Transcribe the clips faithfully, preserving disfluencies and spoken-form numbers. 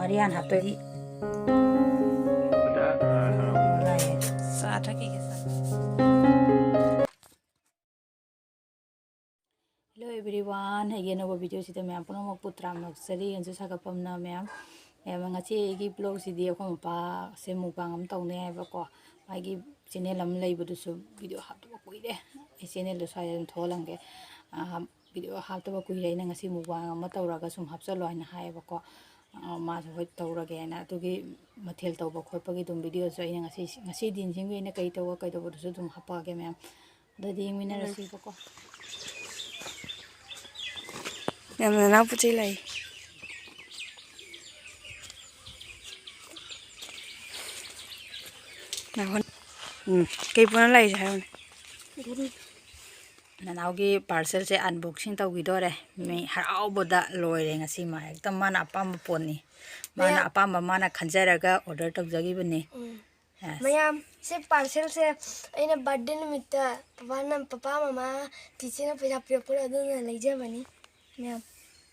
ꯉꯥꯔꯤꯌꯥꯟ ꯍꯥꯞꯇꯣꯏꯗꯤ꯫ ꯆꯥ ꯊꯛꯈꯤꯒꯦ, ꯆꯥ꯫ Hello everyone, ꯑꯩꯒꯤ ꯑꯅꯧꯕ video ꯁꯤꯗ ꯃꯌꯥꯝ ꯄꯨꯝꯅꯃꯛꯄꯨ ꯇꯔꯥꯝꯅ ꯑꯣꯛꯆꯔꯤ꯫ ꯌꯦꯡꯁꯨ ꯁꯥꯒꯠꯐꯝꯅ ꯃꯌꯥꯝ, ꯃꯌꯥꯝ, ꯉꯁꯤ ꯑꯩꯒꯤ vlog ꯁꯤꯗꯤ ꯑꯩꯈꯣꯏ ꯃꯄꯥꯁꯦ mukbang ꯑꯃ ꯇꯧꯅꯤ ꯍꯥꯏꯕꯀꯣ꯫ ꯃꯥꯒꯤ channel ꯑꯃ ꯂꯩꯕꯗꯨꯁꯨ video ꯍꯥꯞꯇꯕ ꯀꯨꯏꯔꯦ꯫ ꯑꯩ channel ꯗꯣ ꯁ꯭ꯋꯥꯏꯗ ꯑꯗꯨꯝ ꯊꯣꯛꯍꯜꯂꯝꯒꯦ꯫ ꯑꯥ, video ꯍꯥꯞꯇꯕ ꯀꯨꯏꯔꯦ, ꯑꯩꯅ ꯉꯁꯤ mukbang ꯑꯃ ꯇꯧꯔꯒ ꯁꯨꯝ ꯍꯥꯞꯆꯜꯂꯣ ꯍꯥꯏꯅ ꯍꯥꯏꯌꯦꯕꯀꯣ꯫ ꯑꯥ, ꯃꯥꯁꯨ ꯍꯣꯏ ꯇꯧꯔꯒꯦ ꯍꯥꯏꯅ꯫ ꯑꯗꯨꯒꯤ ꯃꯊꯦꯜ ꯇꯧꯕ ꯈꯣꯠꯄꯒꯤ ꯑꯗꯨꯝ video ꯁꯨ ꯑꯩꯅ ꯉꯁꯤ, ꯉꯁꯤꯗꯤ ꯅꯤꯡꯁꯤꯡꯕꯤ ꯑꯩꯅ ꯀꯩ ꯇꯧꯕ ꯀꯩꯗꯧꯕꯗꯨꯁꯨ ꯑꯗꯨꯝ ꯍꯥꯞꯄꯛꯑꯒꯦ ꯃꯌꯥꯝ꯫ ꯑꯗꯨꯗꯤ ꯌꯦꯡꯃꯤꯟꯅꯔꯁꯤꯕꯀꯣ꯫ ꯌꯥꯝ ꯅꯅꯥꯎ ꯄꯣꯠ ꯆꯩ ꯂꯥꯛꯏ꯫ ꯉꯥꯏꯈꯣ꯫ ꯎꯝ, ꯀꯩ ꯄꯣꯠꯅꯣ ꯂꯥꯛꯏꯁꯦ ꯍꯥꯏꯔꯣꯅꯦ꯫ ꯅꯅꯥꯎꯒꯤ parcel ꯁꯦ unboxing ꯇꯧꯈꯤꯗꯣꯔꯦ꯫ ꯃꯤ ꯍꯔꯥꯎꯕꯗ ꯂꯣꯏꯔꯦ ꯉꯁꯤ ꯃꯥ꯫ ꯍꯦꯛꯇ ꯃꯥꯅ ꯑꯄꯥꯝꯕ ꯄꯣꯠꯅꯤ꯫ ꯃꯥꯅ ꯃꯌꯥꯝ ꯑꯄꯥꯝꯕ ꯃꯥꯅ ꯈꯟꯖꯔꯒ order ꯇꯧꯖꯈꯤꯕꯅꯤ꯫ ꯎꯝ꯫ Yes꯫ ꯃꯌꯥꯝ, ꯁꯤ parcel ꯁꯦ ꯑꯩꯅ birthday ꯅꯨꯃꯤꯠꯇ ꯄꯄꯥꯅ, ꯄꯄꯥ, ꯃꯃꯥ, ꯆꯤꯆꯦꯅ ꯄꯩꯁꯥ ꯄꯤꯔꯛꯄꯗꯣ ꯑꯗꯨꯅ ꯂꯩꯖꯕꯅꯤ꯫ ꯃꯌꯥꯝ꯫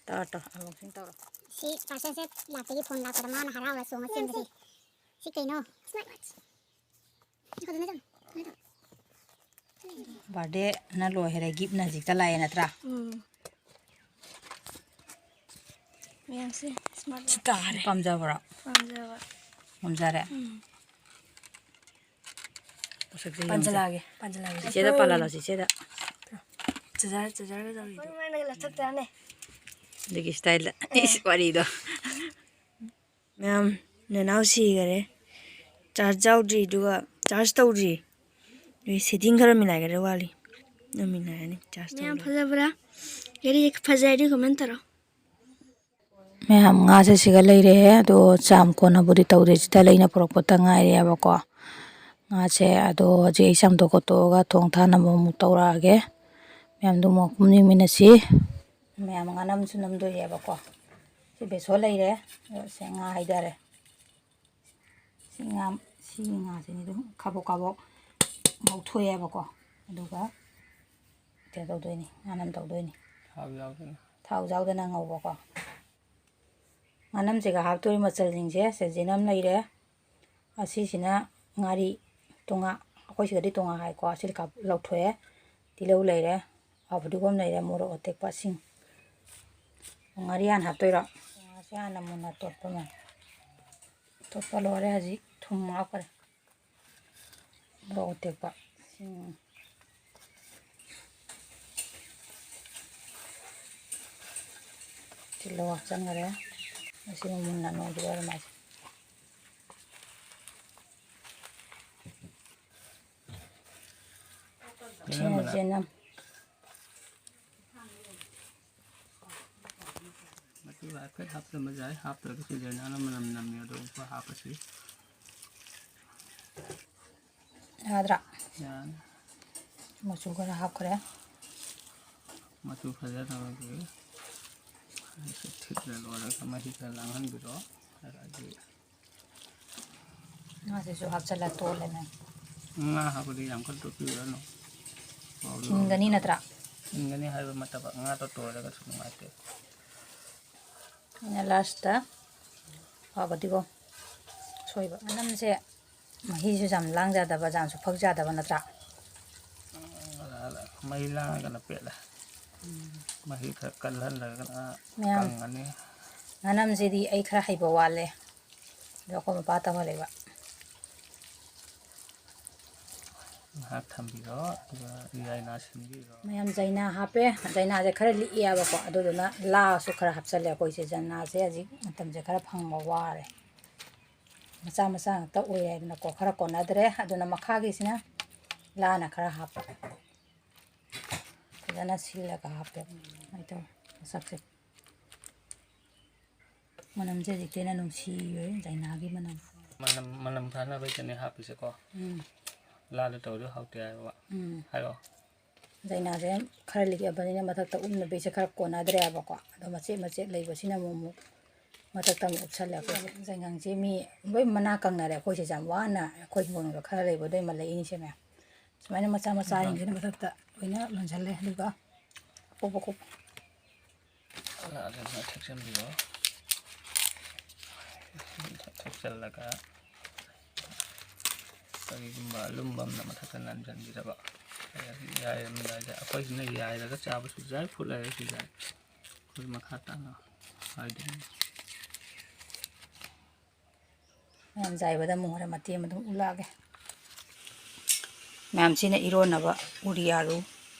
ꯇꯧꯔꯣ, ꯇꯧꯔꯣ, unboxing ꯇꯧꯔꯣ꯫ ꯁꯤ parcel ꯁꯦ ꯂꯥꯛꯄꯒꯤ phone ꯂꯥꯛꯄꯗ ꯃꯥꯅ ꯍꯔꯥꯎꯔ ꯆꯣꯡꯉ ꯆꯦꯟꯕꯁꯦ꯫ ꯁꯤ ꯀꯩꯅꯣ? Smart watch꯫ ꯉꯥꯏꯈꯣ, ꯅꯪ ꯆꯪꯉꯣ꯫ ꯀꯩꯅꯣ ꯇꯧ꯫ Birthday ꯅ ꯂꯣꯏꯈꯔꯦ, gift ꯅ ꯍꯧꯖꯤꯛꯇ ꯂꯥꯛꯑꯦ ꯅꯠꯇ꯭ꯔꯥ? ꯎꯝ꯫ ꯃꯌꯥꯝꯁꯦ smart watch꯫ ꯁꯤ ꯇꯥꯔꯦ꯫ ꯄꯥꯝꯖꯕ꯭ꯔꯣ? ꯄꯥꯝꯖꯕ꯫ ꯄꯥꯝꯖꯔꯦ? ꯎꯝ꯫ ꯄꯣꯠꯁꯛꯁꯦ ꯌꯦꯡꯁꯦ꯫ ꯄꯥꯟꯁꯤꯜꯂꯛꯑꯒꯦ, ꯄꯥꯟꯁꯤꯜꯂꯛꯑꯒꯦ꯫ ꯆꯤꯆꯦꯗ ꯄꯥꯜꯍꯜꯂꯣ, ꯆꯤꯆꯦꯗ꯫ ꯆꯖꯥꯔ, ꯆꯖꯥꯔꯒ ꯇꯧꯔꯤꯗꯣ꯫ ꯃꯥꯅꯒ ꯂꯥꯛꯊꯠꯇ꯭ꯔꯥꯅꯦ? ꯑꯗꯨꯒꯤ style ꯗ꯫ ꯑꯦ꯫ ꯏꯁ, ꯋꯥꯔꯤꯗꯣ꯫ ꯃꯌꯥꯝ, ꯅꯅꯥꯎ ꯁꯤꯈꯔꯦ꯫ Charge ꯌꯥꯎꯗ꯭ꯔꯤ, ꯑꯗꯨꯒ charge ꯇꯧꯗ꯭ꯔꯤ꯫ ꯑꯗꯨꯒꯤ setting ꯈꯔ ꯃꯤꯂꯥꯏꯒꯗ꯭ꯔꯥ ꯋꯥꯠꯂꯤ꯫ ꯑꯗꯨ ꯃꯤꯂꯥꯏꯔꯅꯤ, charge ꯃꯌꯥꯝ ꯇꯧꯗ꯭ꯔꯤ꯫ ꯐꯖꯕ꯭ꯔꯥ? ꯒꯥꯔꯤ ꯐꯖꯔꯗꯤ comment ꯇꯧꯔꯣ꯫ ꯃꯌꯥꯝ, ꯉꯥꯁꯦ ꯁꯤꯒ ꯂꯩꯔꯦ꯫ ꯑꯗꯣ ꯆꯥꯝ ꯀꯣꯟꯅꯕꯨꯗꯤ ꯇꯧꯗ꯭ꯔꯤ, ꯁꯤꯗ ꯂꯩꯅ ꯄꯨꯔꯛꯄꯇ ꯉꯥꯏꯔꯦꯕꯀꯣ꯫ ꯉꯥꯁꯦ ꯑꯗꯣ ꯍꯧꯖꯤꯛ ꯑꯩ ꯆꯥꯝꯊꯣꯛ ꯈꯣꯠꯇꯣꯛꯑꯒ ꯊꯣꯡ ꯊꯥꯅꯕ ꯑꯃꯨꯛ ꯇꯧꯔꯛꯑꯒꯦ꯫ ꯃꯌꯥꯝꯗꯣ ꯑꯃꯨꯛ ꯌꯦꯡꯃꯤꯟꯅꯁꯤ꯫ ꯃꯌꯥꯝ ꯉꯥꯅꯝꯁꯨ ꯅꯝꯗꯣꯏꯅꯦꯕꯀꯣ꯫ ꯁꯤ ꯕꯦꯁꯣꯟ ꯂꯩꯔꯦ꯫ ꯑꯗꯣ ꯁꯦ ꯉꯥ ꯍꯩꯊꯔꯦ꯫ ꯁꯤ ꯉꯥ, ꯁꯤ ꯉꯥꯁꯤꯅꯤ ꯑꯗꯨꯝ ꯀꯥꯕꯣꯛ ꯀꯥꯕꯣꯛ ꯉꯧꯊꯣꯛꯑꯦꯕꯀꯣ꯫ ꯑꯗꯨꯒ ꯀꯩꯅꯣ ꯇꯧꯗꯣꯏꯅꯤ, ꯉꯥꯅꯝ ꯇꯧꯗꯣꯏꯅꯤ꯫ ꯊꯥꯎ ꯌꯥꯎꯗꯅ꯫ ꯊꯥꯎ ꯌꯥꯎꯗꯅ ꯉꯧꯕꯀꯣ꯫ ꯉꯥꯅꯝꯁꯤꯒ ꯍꯥꯞꯇꯣꯔꯤ ꯃꯆꯜꯁꯤꯡꯁꯦ, ꯁꯦ ꯌꯦꯅꯝ ꯂꯩꯔꯦ, ꯑꯁꯤꯁꯤꯅ ꯉꯥꯔꯤ, ꯇꯣꯉꯥ, ꯑꯩꯈꯣꯏ ꯁꯤꯗꯗꯤ ꯇꯣꯉꯥ ꯍꯥꯏꯀꯣ, ꯑꯁꯤ ꯂꯧꯊꯣꯛꯑꯦ, ꯇꯤꯜꯍꯧ ꯂꯩꯔꯦ, ꯐꯗꯤꯒꯣꯝ ꯂꯩꯔꯦ, ꯃꯣꯔꯣꯛ ꯑꯇꯦꯛꯄ, ꯁꯤꯡ꯫ ꯉꯥꯔꯤ ꯍꯥꯟꯅ ꯍꯥꯞꯇꯣꯏꯔꯣ? ꯉꯥꯁꯦ ꯍꯥꯟꯅ ꯃꯨꯟꯅ ꯇꯣꯠꯄ ꯑꯃ꯫ ꯇꯣꯠꯄ ꯂꯣꯏꯔꯦ, ꯍꯧꯖꯤꯛ ꯊꯨꯝ ꯍꯥꯞꯈ꯭ꯔꯦ꯫ ꯃꯣꯔꯣꯛ ꯑꯇꯦꯛꯄ, ꯁꯤꯡ, ꯇꯤꯜꯍꯧ ꯍꯥꯞꯆꯟꯈꯔꯦ꯫ ꯑꯁꯤ ꯃꯨꯟꯅ ꯅꯣꯏꯈꯤꯗꯧꯔꯦ ꯃꯥꯁꯦ꯫ ꯁꯤꯅ ꯌꯦꯅꯝ꯫ ꯃꯆꯨ ꯍꯥꯏꯐꯦꯠ ꯍꯥꯞꯆꯤꯟꯕ ꯌꯥꯏ, ꯍꯥꯞꯇ꯭ꯔꯒꯁꯨ ꯌꯥꯏ, ꯅꯥꯟꯅ ꯃꯅꯝ ꯅꯝꯃꯦ, ꯑꯗꯣ ꯎꯞꯄ ꯍꯥꯞꯄꯁꯤ꯫ ꯌꯥꯗ꯭ꯔꯥ? ꯌꯥꯅꯤ꯫ ꯃꯆꯨ ꯈꯔ ꯍꯥꯞꯈ꯭ꯔꯦ꯫ ꯃꯆꯨ ꯐꯖꯅꯕꯒꯤ ꯊꯤꯠꯂ ꯂꯣꯏꯔꯒ ꯃꯍꯤ ꯈꯔ ꯂꯥꯡꯍꯟꯕꯤꯔꯣ꯫ ꯑꯗꯒꯤ ꯉꯥꯁꯤꯁꯨ ꯍꯥꯞꯆꯜꯂ ꯇꯣꯠꯂꯦꯅꯦ꯫ ꯉꯥ ꯍꯥꯞꯄꯗꯤ ꯌꯥꯝ ꯀꯟꯅ ꯇꯣꯠꯄꯤꯔꯨꯔꯅꯨ꯫ ꯏꯪꯒꯅꯤ ꯅꯠꯇ꯭ꯔꯥ? ꯏꯪꯒꯅꯤ ꯍꯥꯏꯕ ꯅꯠꯇꯕ, ꯉꯥꯗꯣ ꯇꯣꯏꯔꯒꯁꯨ ꯅꯨꯡꯉꯥꯏꯇꯦ꯫ ꯑꯩꯅ ꯂꯥꯁꯇ ꯐꯕꯗꯤꯀꯣ ꯁꯣꯏꯕ꯫ ꯃꯅꯝꯁꯦ ꯃꯍꯤꯁꯨ ꯌꯥꯝ ꯂꯥꯡ ꯌꯥꯗꯕ, ꯌꯥꯝꯁꯨ ꯐꯛ ꯌꯥꯗꯕ ꯅꯠꯇ꯭ꯔꯥ? ꯃꯩ ꯂꯥꯡꯉꯒꯅ ꯄꯦꯠꯂꯦ꯫ ꯎꯝ꯫ ꯃꯍꯤ ꯈꯔ ꯀꯜꯍꯜꯂꯒꯅ ꯃꯌꯥꯝ ꯀꯪꯉꯅꯤ꯫ ꯉꯥꯅꯝꯁꯤꯗꯤ ꯑꯩ ꯈꯔ ꯍꯩꯕ ꯋꯥꯠꯂꯦ꯫ ꯑꯗꯣ ꯑꯩꯈꯣꯏ ꯃꯄꯥ ꯇꯧꯍꯜꯂꯦꯕ꯫ ꯉꯥꯏꯍꯥꯛ ꯊꯝꯕꯤꯔꯣ, ꯑꯗꯨꯒ ꯌꯥꯏꯅꯥ ꯁꯤꯟꯕꯤꯔꯣ꯫ ꯃꯌꯥꯝ ꯖꯩꯅꯥ ꯍꯥꯞꯄꯦ꯫ ꯖꯩꯅꯥꯁꯦ ꯈꯔ ꯂꯤꯛꯑꯦꯕꯀꯣ, ꯑꯗꯨꯗꯨꯅ ꯂꯥꯁꯨ ꯈꯔ ꯍꯥꯞꯆꯜꯂꯦ꯫ ꯑꯩꯈꯣꯏꯁꯦ ꯖꯩꯅꯥꯁꯦ ꯍꯧꯖꯤꯛ ꯃꯇꯝꯁꯦ ꯈꯔ ꯐꯪꯕ ꯋꯥꯔꯦ꯫ ꯃꯆꯥ ꯃꯆꯥ ꯉꯥꯛꯇ ꯑꯣꯏꯔꯦ ꯍꯥꯏꯗꯅꯀꯣ, ꯈꯔ ꯀꯣꯟꯅꯗ꯭ꯔꯦ꯫ ꯑꯗꯨꯅ ꯃꯈꯥꯒꯤꯁꯤꯅ ꯂꯥꯅ ꯈꯔ ꯍꯥꯞꯄꯦ꯫ ꯐꯖꯅ ꯁꯤꯜꯂꯒ ꯍꯥꯞꯄꯦ꯫ ꯁꯨꯃꯥꯏꯅ ꯇꯧꯋꯦ ꯃꯁꯛꯁꯦ꯫ ꯃꯅꯝꯁꯦ ꯍꯧꯖꯤꯛꯇꯤ ꯍꯦꯟꯅ ꯅꯨꯡꯁꯤꯔꯦ, ꯖꯩꯅꯥꯒꯤ ꯃꯅꯝ꯫ ꯃꯅꯝ, ꯃꯅꯝ ꯐꯥꯅꯕꯩꯗꯅꯦ ꯍꯥꯞꯄꯤꯁꯦꯀꯣ꯫ ꯎꯝ꯫ ꯂꯥꯗ ꯇꯧꯔꯗꯤ ꯍꯥꯎꯇꯦ ꯍꯥꯏꯕ꯫ ꯎꯝ꯫ ꯍꯥꯏꯔꯣ꯫ ꯖꯩꯅꯥꯁꯦ ꯈꯔ ꯂꯤꯛꯑꯕꯅꯤꯅ ꯃꯊꯛꯇ ꯎꯞꯅꯕꯤꯁꯦ ꯈꯔ ꯀꯣꯟꯅꯗ꯭ꯔꯦꯕꯀꯣ꯫ ꯑꯗꯣ ꯃꯆꯦꯠ ꯃꯆꯦꯠ ꯂꯩꯕꯁꯤꯅ ꯑꯃꯨꯛ ꯑꯃꯨꯛ ꯃꯊꯛꯇ ꯑꯃꯨꯛ ꯎꯞꯁꯜꯂꯦ ꯑꯩꯈꯣꯏꯁꯦ꯫ ꯖꯩꯉꯪꯁꯦ ꯃꯤ ꯂꯣꯏ ꯃꯅꯥ ꯀꯪꯅꯔꯦ꯫ ꯑꯩꯈꯣꯏꯁꯦ ꯌꯥꯝ ꯋꯥꯅ ꯑꯩꯈꯣꯏ ꯍꯤꯡꯒꯣꯜꯗ ꯈꯔ ꯂꯩꯕꯗꯣ ꯃꯜꯂꯛꯏꯅꯤꯁꯦ ꯃꯌꯥꯝ꯫ ꯁꯨꯃꯥꯏꯅ ꯃꯆꯥ ꯃꯆꯥꯁꯤꯡꯁꯤꯅ ꯃꯊꯛꯇ ꯂꯣꯏꯅ ꯂꯣꯟꯁꯤꯜꯂꯦ꯫ ꯑꯗꯨꯒ ꯑꯀꯨꯞ ꯑꯀꯨꯞ ꯂꯥꯗ ꯈꯔ ꯊꯦꯛꯆꯟꯕꯤꯔꯣ꯫ ꯊꯣꯛꯆꯜꯂꯒ ꯀꯔꯤꯒꯨꯝꯕ ꯑꯂꯨꯝꯕ ꯑꯃꯅ ꯃꯊꯛꯇ ꯅꯟꯁꯤꯟꯕꯤꯔꯕ꯫ ꯌꯥꯏꯔꯝꯗꯥꯏꯗ ꯑꯩꯈꯣꯏꯁꯤꯅ ꯌꯥꯏꯔꯒ ꯆꯥꯕꯁꯨ ꯌꯥꯏ, ꯐꯨꯠꯂꯒꯁꯨ ꯌꯥꯏ꯫ ꯑꯩꯈꯣꯏ ꯃꯈꯥ ꯇꯥꯅ ꯍꯥꯏꯗꯣꯏꯅꯤ꯫ ꯃꯌꯥꯝ ꯆꯥꯏꯕꯗ ꯑꯃꯨꯛ ꯍꯣꯔꯦꯟ ꯃꯇꯦꯛ ꯑꯃ ꯑꯗꯨꯝ ꯎꯠꯂꯛꯑꯒꯦ꯫ ꯃꯌꯥꯝꯁꯤꯅ ꯏꯔꯣꯟꯅꯕ ꯎꯔꯤ ꯑꯥꯂꯨ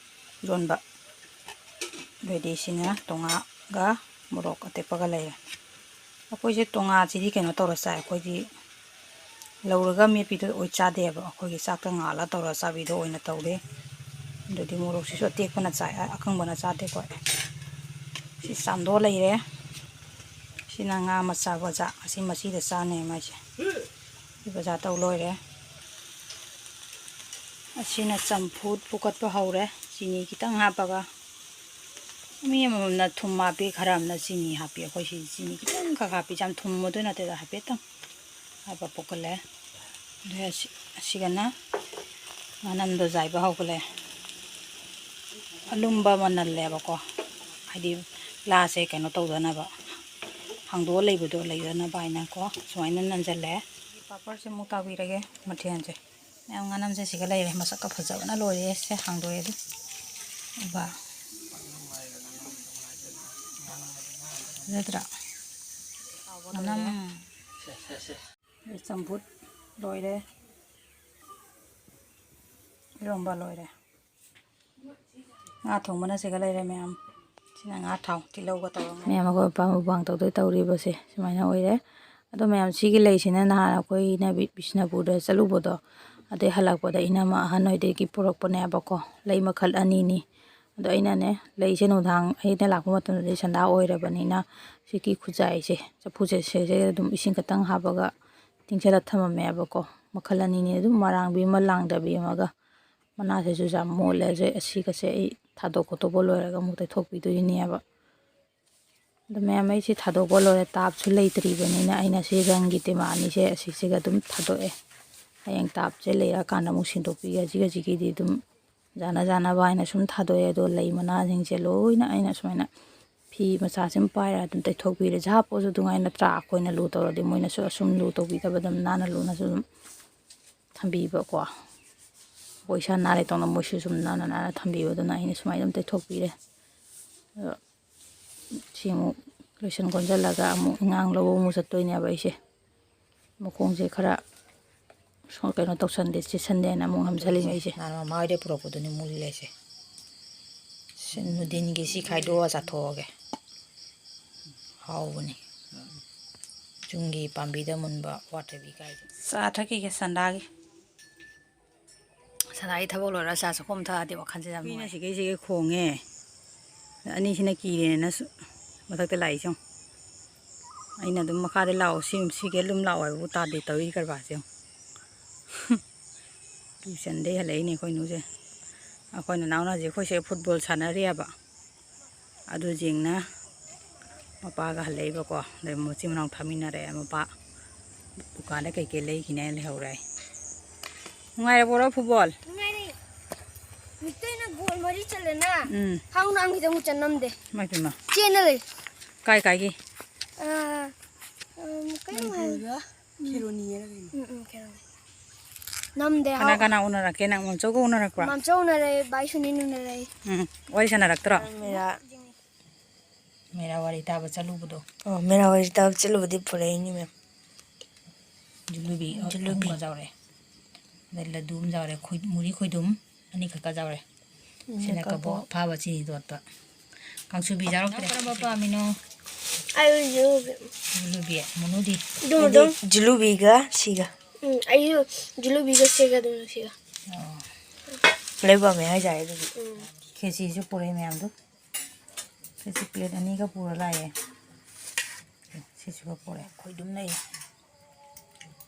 ꯏꯔꯣꯟꯕ ꯔꯦꯗꯤꯁꯤꯅ ꯇꯣꯉꯥꯒ ꯃꯣꯔꯣꯛ ꯑꯇꯦꯛꯄꯒ ꯂꯩꯔꯦ꯫ ꯑꯩꯈꯣꯏꯁꯦ ꯇꯣꯉꯥꯁꯤꯗꯤ ꯀꯩꯅꯣ ꯇꯧꯔ ꯆꯥꯏ, ꯑꯩꯈꯣꯏꯗꯤ ꯂꯧꯔꯒ ꯃꯦꯠꯄꯤꯗꯣ ꯑꯣꯏ ꯆꯥꯗꯦꯕ, ꯑꯩꯈꯣꯏꯒꯤ ꯆꯥꯛꯇ ꯉꯥꯜꯂ ꯇꯧꯔ ꯆꯥꯕꯤꯗꯣ ꯑꯣꯏꯅ ꯇꯧꯔꯦ꯫ ꯑꯗꯨꯗꯤ ꯃꯣꯔꯣꯛꯁꯤꯁꯨ ꯑꯇꯦꯛꯄꯅ ꯆꯥꯏ, ꯑ-, ꯑꯀꯪꯕꯅ ꯆꯥꯗꯦ ꯑꯩꯈꯣꯏ꯫ ꯁꯤ ꯆꯥꯝꯗꯣꯛꯑ ꯂꯩꯔꯦ꯫ ꯁꯤꯅ ꯉꯥ ꯃꯆꯥ ꯕꯖꯥ, ꯑꯁꯤ ꯃꯆꯤꯗ ꯆꯥꯅꯩ ꯃꯥꯏꯁꯦ꯫ ꯁꯤ ꯕꯖꯥ ꯇꯧ ꯂꯣꯏꯔꯦ꯫ ꯑꯁꯤꯅ ꯆꯝꯐꯨꯠ ꯐꯨꯀꯠꯄ ꯍꯧꯔꯦ, ꯆꯤꯅꯤ ꯈꯤꯇꯪ ꯍꯥꯞꯄꯒ꯫ ꯃꯤ ꯑꯃꯃꯝꯅ ꯊꯨꯝ ꯍꯥꯞꯄꯤ, ꯈꯔ ꯑꯃꯅ ꯆꯤꯅꯤ ꯍꯥꯞꯄꯤ꯫ ꯑꯩꯈꯣꯏ ꯁꯤ ꯆꯤꯅꯤ ꯈꯤꯇꯪꯈꯛ ꯍꯥꯞꯄꯤ, ꯌꯥꯝ ꯊꯨꯝꯕꯗꯨ ꯅꯠꯇꯦꯗ, ꯍꯥꯏꯐꯦꯠꯇꯪ ꯍꯥꯞꯄ ꯄꯣꯛꯀꯠꯂꯦ꯫ ꯑꯗꯨ ꯑꯁꯤ-, ꯑꯁꯤꯒꯅ ꯉꯥꯅꯝꯗꯣ ꯆꯥꯏꯕ ꯍꯧꯒꯠꯂꯦ꯫ ꯑꯂꯨꯝꯕ ꯑꯃ ꯅꯜꯂꯦꯕꯀꯣ, ꯍꯥꯏꯗꯤ ꯂꯥꯁꯦ ꯀꯩꯅꯣ ꯇꯧꯗꯅꯕ, ꯍꯥꯡꯗꯣꯛꯑ ꯂꯩꯕꯗꯣ ꯂꯩꯗꯅꯕ ꯍꯥꯏꯅꯀꯣ, ꯁꯨꯃꯥꯏꯅ ꯅꯟꯖꯜꯂꯦ꯫ ꯄꯥꯄꯔꯁꯦ ꯑꯃꯨꯛ ꯇꯥꯕꯤꯔꯒꯦ ꯃꯊꯦꯜꯁꯦ꯫ ꯃꯌꯥꯝ ꯉꯥꯅꯝꯁꯦ ꯁꯤꯒ ꯂꯩꯔꯦ, ꯃꯁꯛꯀ ꯐꯖꯕꯅ ꯂꯣꯏꯔꯦ꯫ ꯁꯦ ꯍꯥꯡꯗꯣꯛꯑꯦ ꯑꯗꯨ꯫ ꯎꯕ꯫ ꯐꯖꯗ꯭ꯔꯥ? ꯉꯥꯅꯝ꯫ ꯆꯝꯐꯨꯠ ꯂꯣꯏꯔꯦ꯫ ꯏꯔꯣꯝꯕ ꯂꯣꯏꯔꯦ꯫ ꯉꯥ ꯊꯣꯡꯕꯅ ꯁꯤꯒ ꯂꯩꯔꯦ ꯃꯌꯥꯝ꯫ ꯁꯤꯅ ꯉꯥ ꯊꯥꯎ, ꯇꯤꯜꯍꯧꯒ ꯇꯧꯔꯒ꯫ ꯃꯌꯥꯝ ꯑꯩꯈꯣꯏ ꯃꯄꯥꯟ ꯃꯨꯛꯕꯥꯡ ꯇꯧꯗꯣꯏ ꯇꯧꯔꯤꯕꯁꯦ ꯁꯨꯃꯥꯏꯅ ꯑꯣꯏꯔꯦ꯫ ꯑꯗꯣ ꯃꯌꯥꯝ ꯁꯤꯒꯤ ꯂꯩꯁꯤꯅ ꯅꯍꯥꯟ ꯑꯩꯈꯣꯏꯅ ꯕꯤ-, ꯕꯤꯁꯅꯨꯄꯨꯔꯗ ꯆꯠꯂꯨꯕꯗꯣ, ꯑꯗꯩ ꯍꯜꯂꯛꯄꯗ ꯏꯅꯝꯃ ꯑꯍꯟ ꯍꯣꯏꯗꯒꯤ ꯄꯨꯔꯛꯄꯅꯦꯕꯀꯣ꯫ ꯂꯩ ꯃꯈꯜ ꯑꯅꯤꯅꯤ꯫ ꯑꯗꯣ ꯑꯩꯅꯅꯦ, ꯂꯩꯁꯦ ꯅꯨꯡꯗꯥꯡ ꯑꯩꯅ ꯂꯥꯛꯄ ꯃꯇꯝꯗꯗꯤ ꯁꯟꯗꯥ ꯑꯣꯏꯔꯕꯅꯤꯅ ꯁꯤꯒꯤ ꯈꯨꯖꯥꯏꯁꯦ, ꯆꯐꯨꯁꯦ ꯁꯤꯁꯦ ꯑꯗꯨꯝ ꯏꯁꯤꯡ ꯈꯛꯇꯪ ꯍꯥꯞꯄꯒ ꯇꯤꯡꯁꯤꯜꯂ ꯊꯝꯃꯝꯃꯦꯕꯀꯣ꯫ ꯃꯈꯜ ꯑꯅꯤꯅꯤ, ꯑꯗꯨꯝ ꯃꯔꯥꯡꯕꯤ ꯑꯃ ꯂꯥꯡꯗꯕꯤ ꯑꯃꯒ꯫ ꯃꯅꯥꯁꯤꯁꯨ ꯌꯥꯝ ꯃꯣꯠꯂꯦ꯫ ꯑꯁꯤ-, ꯑꯁꯤꯒꯁꯦ ꯑꯩ ꯊꯥꯗꯣꯛ ꯈꯣꯠꯇꯣꯛꯄ ꯂꯣꯏꯔꯒ ꯑꯃꯨꯛ ꯇꯩꯊꯣꯛꯄꯤꯗꯣꯏꯅꯦꯕ꯫ ꯑꯗꯣ ꯃꯌꯥꯝ, ꯑꯩꯁꯦ ꯊꯥꯗꯣꯛꯄ ꯂꯣꯏꯔꯦ꯫ ꯇꯥꯞꯁꯨ ꯂꯩꯇ꯭ꯔꯤꯕꯅꯤꯅ ꯑꯩꯅ ꯁꯤ ꯔꯪꯒꯤ ꯇꯦꯃꯥ ꯑꯅꯤꯁꯦ ꯑꯁꯤꯁꯤꯒ ꯑꯗꯨꯝ ꯊꯥꯗꯣꯛꯑꯦ꯫ ꯍꯌꯦꯡ ꯇꯥꯞꯁꯦ ꯂꯩꯔꯀꯥꯟꯗ ꯑꯃꯨꯛ ꯁꯤꯟꯗꯣꯛꯄꯤꯒꯦ꯫ ꯍꯧꯖꯤꯛ ꯍꯧꯖꯤꯛꯀꯤꯗꯤ ꯑꯗꯨꯝ ꯌꯥꯅ ꯌꯥꯅꯕ ꯍꯥꯏꯅ ꯁꯨꯝ ꯊꯥꯗꯣꯛꯑꯦ꯫ ꯑꯗꯣ ꯂꯩ ꯃꯅꯥꯁꯤꯡꯁꯦ ꯂꯣꯏꯅ ꯑꯩꯅ ꯁꯨꯃꯥꯏꯅ ꯐꯤ ꯃꯆꯥꯁꯤꯃ ꯄꯥꯏꯔ ꯑꯗꯨꯝ ꯇꯩꯊꯣꯛꯄꯤꯔꯦ꯫ ꯖꯍꯥ ꯄꯣꯠꯁꯨ ꯑꯗꯨꯃꯥꯏꯅ ꯅꯠꯇ꯭ꯔꯥ, ꯑꯩꯈꯣꯏꯅ ꯂꯨ ꯇꯧꯔꯗꯤ ꯃꯣꯏꯅꯁꯨ ꯑꯁꯨꯝ ꯂꯨ ꯇꯧꯕꯤꯗꯕ, ꯑꯗꯨꯝ ꯅꯥꯟꯅ ꯂꯨꯅꯁꯨ ꯑꯗꯨꯝ ꯊꯝꯕꯤꯕꯀꯣ꯫ ꯑꯩꯈꯣꯏ ꯏꯁꯥ ꯅꯥꯜꯂꯦ ꯇꯧꯅ ꯃꯣꯏꯁꯨ ꯁꯨꯝ ꯅꯥꯟꯅ ꯅꯥꯟꯅ ꯊꯝꯕꯤꯕ꯫ ꯑꯗꯨꯅ ꯑꯩꯅ ꯁꯨꯃꯥꯏꯅ ꯑꯗꯨꯝ ꯇꯩꯊꯣꯛꯄꯤꯔꯦ꯫ ꯑꯗꯣ ꯁꯤ ꯑꯃꯨꯛ ꯂꯣꯏꯁꯟ ꯀꯣꯟꯁꯤꯜꯂꯒ ꯑꯃꯨꯛ ꯑꯉꯥꯡ ꯂꯧꯕ ꯑꯃꯨꯛ ꯆꯠꯇꯣꯏꯅꯦꯕ ꯑꯩꯁꯦ꯫ ꯃꯈꯣꯡꯁꯦ ꯈꯔ ꯁꯣ-, ꯀꯩꯅꯣ ꯇꯧꯁꯟꯗꯦ, ꯆꯤꯠꯁꯟꯗꯦꯅ ꯑꯃꯨꯛ ꯅꯝꯁꯜꯂꯤꯅꯦ ꯑꯩꯁꯦ꯫ ꯅꯍꯥꯟ ꯃꯃꯥ ꯍꯣꯏꯗꯩ ꯄꯨꯔꯛꯄꯗꯨꯅꯤ ꯃꯨꯜꯂꯦꯁꯦ꯫ ꯁꯤ ꯅꯨꯗꯤꯟꯒꯤ ꯁꯤ ꯈꯥꯏꯗꯣꯛꯑ ꯆꯥꯊꯣꯛꯑꯒꯦ꯫ ꯍꯥꯎꯕꯅꯤ꯫ ꯆꯨꯝꯒꯤ ꯄꯥꯝꯕꯤꯗ ꯃꯨꯟꯕ ꯋꯥꯇꯕꯤ ꯀꯥꯏꯁꯦ꯫ ꯆꯥ ꯊꯛꯈꯤꯒꯦ ꯁꯟꯗꯥꯒꯤ꯫ ꯁꯟꯗꯥꯒꯤ ꯊꯕꯛ ꯂꯣꯏꯔ ꯆꯥ ꯆꯥꯛꯈꯣꯝ ꯊꯛꯑꯗꯤ ꯋꯥꯈꯜꯁꯦ ꯌꯥꯝ ꯍꯨꯏꯅ ꯅꯨꯡꯉꯥꯏ꯫ ꯁꯤꯒꯩ ꯁꯤꯒꯩ ꯈꯣꯡꯉꯦ꯫ ꯑꯅꯤꯁꯤꯅ ꯀꯤꯔꯦꯅ ꯁꯨ-, ꯃꯊꯛꯇ ꯂꯥꯛꯏꯁꯦ ꯌꯦꯡꯉꯨ꯫ ꯑꯩꯅ ꯑꯗꯨꯝ ꯃꯈꯥꯗ ꯂꯥꯛꯑꯣ, ꯁꯤ, ꯁꯤꯒꯩ ꯑꯗꯨꯝ ꯂꯥꯛꯑꯣ ꯍꯥꯏꯕꯕꯨ ꯇꯥꯗꯦ ꯇꯧꯔꯤ ꯀꯔꯕꯥꯔꯁꯦ ꯌꯦꯡꯉꯨ꯫ ꯇꯨꯏꯁꯟꯗꯩ ꯍꯜꯂꯛꯏꯅꯦ ꯑꯩꯈꯣꯏ ꯅꯨꯁꯦ꯫ ꯑꯩꯈꯣꯏ ꯅꯅꯥꯎꯅꯁꯦ ꯑꯩꯈꯣꯏꯁꯦ ꯐꯨꯠꯕꯣꯜ ꯁꯥꯟꯅꯔꯤꯑꯕ꯫ ꯑꯗꯨ ꯌꯦꯡꯅ ꯃꯄꯥꯒ ꯍꯜꯂꯛꯏꯕꯀꯣ꯫ ꯑꯗꯩ ꯃꯆꯤꯟ ꯃꯅꯥꯎ ꯊꯥꯃꯤꯟꯅꯔꯛꯑꯦ꯫ ꯃꯄꯥ ꯗꯨꯀꯥꯟꯗ ꯀꯩꯀꯩ ꯂꯩꯈꯤꯅꯦꯅ ꯂꯩꯍꯧꯔꯦ꯫ ꯅꯨꯡꯉꯥꯏꯔꯕꯣꯔꯣ ꯐꯨꯠꯕꯣꯜ? ꯅꯨꯡꯉꯥꯏꯔꯦ꯫ ꯃꯤꯇꯩꯅ ꯒꯣꯜ ꯃꯔꯤ ꯆꯜꯂꯦꯅ꯫ ꯎꯝ꯫ ꯍꯥꯎꯅ ꯑꯃ ꯈꯤꯇꯪ ꯆꯟ ꯉꯝꯗꯦ꯫ ꯏꯃꯥꯏ ꯄꯦꯝꯃ꯫ ꯆꯦꯟꯅ ꯂꯩ꯫ ꯀꯥꯏ ꯀꯥꯏꯒꯤ? ꯑ, ꯎꯝ, ꯀꯩꯅꯣ ꯍꯥꯏ-, ꯃꯅꯤꯄꯨꯔꯒ ꯎꯝ꯫ ꯈꯦꯔꯣꯅꯤꯔ ꯀꯩꯅꯣ? ꯎꯝ, ꯎꯝ, ꯈꯦꯔꯣꯅꯤ꯫ ꯉꯝꯗꯦ, ꯀꯅꯥ ꯍꯥꯎ-, ꯀꯅꯥ ꯎꯅꯔꯛꯀꯦ ꯅꯪ? ꯃꯝꯆꯧꯒ ꯎꯅꯔꯛꯄ꯭ꯔꯣ? ꯃꯝꯆꯧ ꯎꯅꯔꯦ, ꯚꯥꯏ ꯁꯨꯅꯤꯟ ꯎꯅꯔꯦ꯫ ꯎꯝ, ꯋꯥꯔꯤ ꯁꯥꯟꯅꯔꯛꯇ꯭ꯔꯣ? ꯃꯦꯔꯥ, ꯃꯦꯔꯥ ꯋꯥꯔꯤ ꯇꯥꯕ ꯆꯠꯂꯨꯕꯗꯣ꯫ ꯑꯣ, ꯃꯦꯔꯥ ꯋꯥꯔꯤ ꯇꯥꯕ ꯆꯠꯂꯨꯕꯗꯤ ꯄꯨꯔꯛꯏꯅꯤ, ꯃꯦꯝ꯫ ꯖꯤꯂꯨꯕꯤ, ꯑ, ꯖꯤꯂꯨꯕꯤ꯫ ꯑꯍꯨꯝꯒ ꯌꯥꯎꯔꯦ꯫ ꯑꯗꯩ ꯂꯗꯨ ꯑꯃ ꯌꯥꯎꯔꯦ, ꯈꯣꯏ-, ꯃꯨꯔꯤ ꯈꯣꯏꯗꯨꯝ ꯑꯅꯤꯈꯛꯀ ꯌꯥꯎꯔꯦ꯫ ꯎꯝ, ꯁꯤꯅ ꯀꯕꯣꯛ꯫ ꯀꯕꯣꯛ ꯑꯐꯥꯕ ꯆꯤꯅꯤ ꯇꯣꯠꯄ꯫ ꯀꯥꯡꯁꯨꯕꯤ ꯌꯥꯎꯔꯛꯇ꯭ꯔꯦ꯫ ꯅꯪ ꯀꯔꯝꯕ ꯄꯥꯝꯃꯤꯅꯣ? ꯑꯩ ꯖꯤꯂꯨꯕꯤ꯫ ꯖꯤꯂꯨꯕꯤ, ꯃꯨꯅꯨꯗꯤ? ꯑꯗꯨꯝ, ꯑꯩꯗꯤ ꯑꯗꯨꯝ꯫ ꯖꯤꯂꯨꯕꯤꯒ ꯁꯤꯒ꯫ ꯎꯝ, ꯑꯩꯁꯨ ꯖꯤꯂꯨꯕꯤꯒ ꯁꯤꯒ ꯑꯗꯨꯝ ꯁꯤꯒ꯫ ꯑꯣ꯫ ꯂꯣꯏ ꯄꯥꯝꯃꯦ ꯍꯥꯏꯇꯥꯔꯦ ꯑꯗꯨꯗꯤ꯫ ꯎꯝ꯫ ꯈꯦꯆꯤꯁꯨ ꯄꯨꯔꯛꯑꯦ ꯃꯌꯥꯝꯗꯨ꯫ ꯈꯦꯆꯤ plate ꯑꯅꯤꯒ ꯄꯨꯔ ꯂꯥꯛꯑꯦ꯫ ꯁꯤꯁꯨꯒ ꯄꯨꯔꯛꯑꯦ꯫ ꯈꯣꯏꯗꯨꯝ ꯂꯩ꯫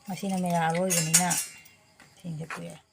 ꯉꯁꯤꯅ ꯃꯦꯔꯥ ꯑꯔꯣꯏꯕꯅꯤꯅ ꯊꯦꯡꯁꯦ ꯄꯨꯔꯛꯑꯦ꯫